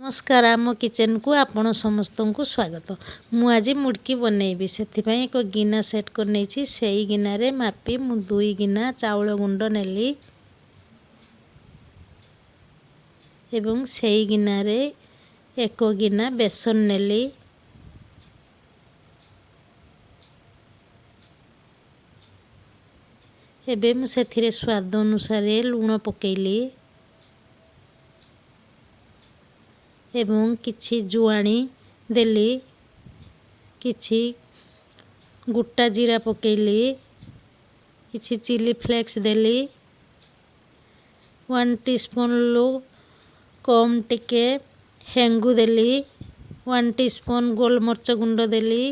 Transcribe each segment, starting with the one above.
ନମସ୍କାର, ଆମ କିଚେନକୁ ଆପଣ ସମସ୍ତଙ୍କୁ ସ୍ୱାଗତ। ମୁଁ ଆଜି ମୁଡ଼କି ବନେଇବି, ସେଥିପାଇଁ ଏକ ଗିନା ସେଟ୍ କରିନେଇଛି। ସେଇ ଗିନାରେ ମାପି ମୁଁ 2 ଗିନା ଚାଉଳ ଗୁଣ୍ଡ ନେଲି ଏବଂ ସେଇ ଗିନାରେ 1 ଗିନା ବେସନ ନେଲି। ଏବେ ମୁଁ ସେଥିରେ ସ୍ୱାଦ ଅନୁସାରେ ଲୁଣ ପକେଇଲି ଏବଂ କିଛି ଜୁଆଣି ଦେଲି, କିଛି ଗୋଟା ଜିରା ପକେଇଲି, କିଛି ଚିଲି ଫ୍ଲେକ୍ସ ଦେଲି, 1 ଟିସ୍ପୁନ୍ରୁ କମ୍ ଟିକେ ହେଙ୍ଗୁ ଦେଲି, 1 ଟିସ୍ପୁନ୍ ଗୋଲମରିଚ ଗୁଣ୍ଡ ଦେଲି,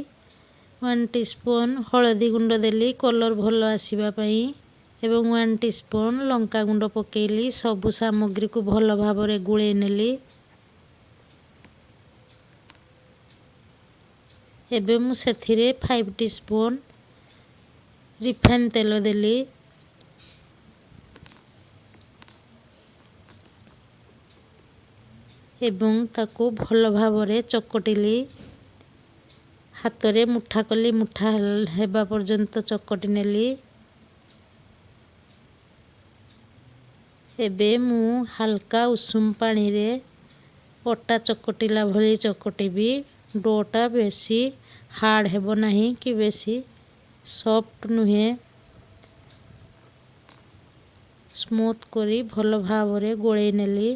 1 ଟିସ୍ପୁନ୍ ହଳଦୀ ଗୁଣ୍ଡ ଦେଲି କଲର୍ ଭଲ ଆସିବା ପାଇଁ, ଏବଂ 1 ଟିସ୍ପୁନ୍ ଲଙ୍କା ଗୁଣ୍ଡ ପକେଇଲି। ସବୁ ସାମଗ୍ରୀକୁ ଭଲ ଭାବରେ ଗୋଳେଇ ନେଲି। ଏବେ ମୁଁ ସେଥିରେ 5 ଟିସ୍ପୁନ୍ ରିଫାଇନ୍ ତେଲ ଦେଲି। ଏବଂ ତାକୁ ଭଲ ଭାବରେ ଚକଟିଲି, ହାତରେ ମୁଠା କଲି, ମୁଠା ହେବା ପର୍ଯ୍ୟନ୍ତ ଚକଟି ନେଲି। ଏବେ ମୁଁ ହାଲକା ଉଷୁମ ପାଣିରେ ଅଟା ଚକଟିଲା ଭଳି ଚକଟିବି। ଡୋଟା ବେଶୀ ହାର୍ଡ଼ ହେବ ନାହିଁ କି ବେଶୀ ସଫ୍ଟ ନୁହେଁ, ସ୍ମୁଥ୍ କରି ଭଲ ଭାବରେ ଗୋଳେଇ ନେଲି।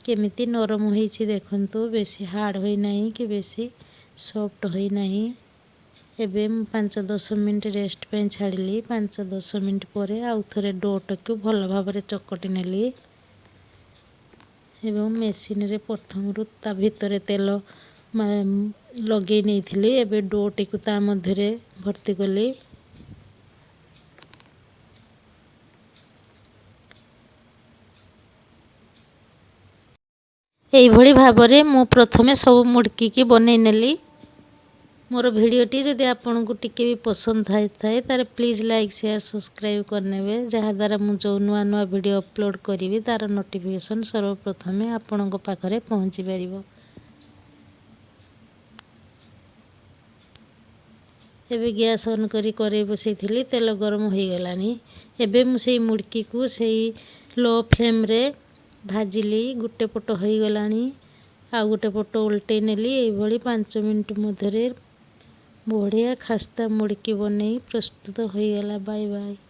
କେମିତି ନରମ ହେଇଛି ଦେଖନ୍ତୁ, ବେଶୀ ହାର୍ଡ଼ ହୋଇନାହିଁ କି ବେଶୀ ସଫ୍ଟ ହୋଇନାହିଁ। ଏବେ ମୁଁ 5-10 ମିନିଟ୍ ରେଷ୍ଟ ପାଇଁ ଛାଡ଼ିଲି। 5-10 ମିନିଟ୍ ପରେ ଆଉ ଥରେ ଡୋଟାକୁ ଭଲ ଭାବରେ ଚକଟି ନେଲି ଏବଂ ମେସିନରେ ପ୍ରଥମରୁ ତା ଭିତରେ ତେଲ ଲଗେଇ ନେଇଥିଲି। ଏବେ ଡୋଟିକୁ ତା ମଧ୍ୟରେ ଭର୍ତ୍ତି କଲି। ଏଇଭଳି ଭାବରେ ମୁଁ ପ୍ରଥମେ ସବୁ ମୁଡ଼କିକି ବନେଇ ନେଲି। ମୋର ଭିଡ଼ିଓଟି ଯଦି ଆପଣଙ୍କୁ ଟିକେ ବି ପସନ୍ଦ ଥାଏ ତାହେଲେ ପ୍ଲିଜ୍ ଲାଇକ୍, ସେୟାର, ସବସ୍କ୍ରାଇବ୍ କରିନେବେ, ଯାହାଦ୍ୱାରା ମୁଁ ଯେଉଁ ନୂଆ ନୂଆ ଭିଡ଼ିଓ ଅପଲୋଡ଼ କରିବି ତା'ର ନୋଟିଫିକେସନ୍ ସର୍ବପ୍ରଥମେ ଆପଣଙ୍କ ପାଖରେ ପହଞ୍ଚି ପାରିବ। ଏବେ ଗ୍ୟାସ୍ ଅନ୍ କରି କରେଇ ବସେଇଥିଲି, ତେଲ ଗରମ ହୋଇଗଲାଣି। ଏବେ ମୁଁ ସେଇ ମୁଡ଼କିକୁ ସେଇ ଲୋ ଫ୍ଲେମ୍ରେ ଭାଜିଲି। ଗୋଟେ ପଟ ହୋଇଗଲାଣି, ଆଉ ଗୋଟେ ପଟ ଓଲଟେଇ ନେଲି। ଏଇଭଳି 5 ମିନିଟ୍ ମଧ୍ୟରେ ବଢ଼ିଆ ଖାସ୍ତା ମୁଡ଼କି ବନେଇ ପ୍ରସ୍ତୁତ ହୋଇଗଲା। Bye bye.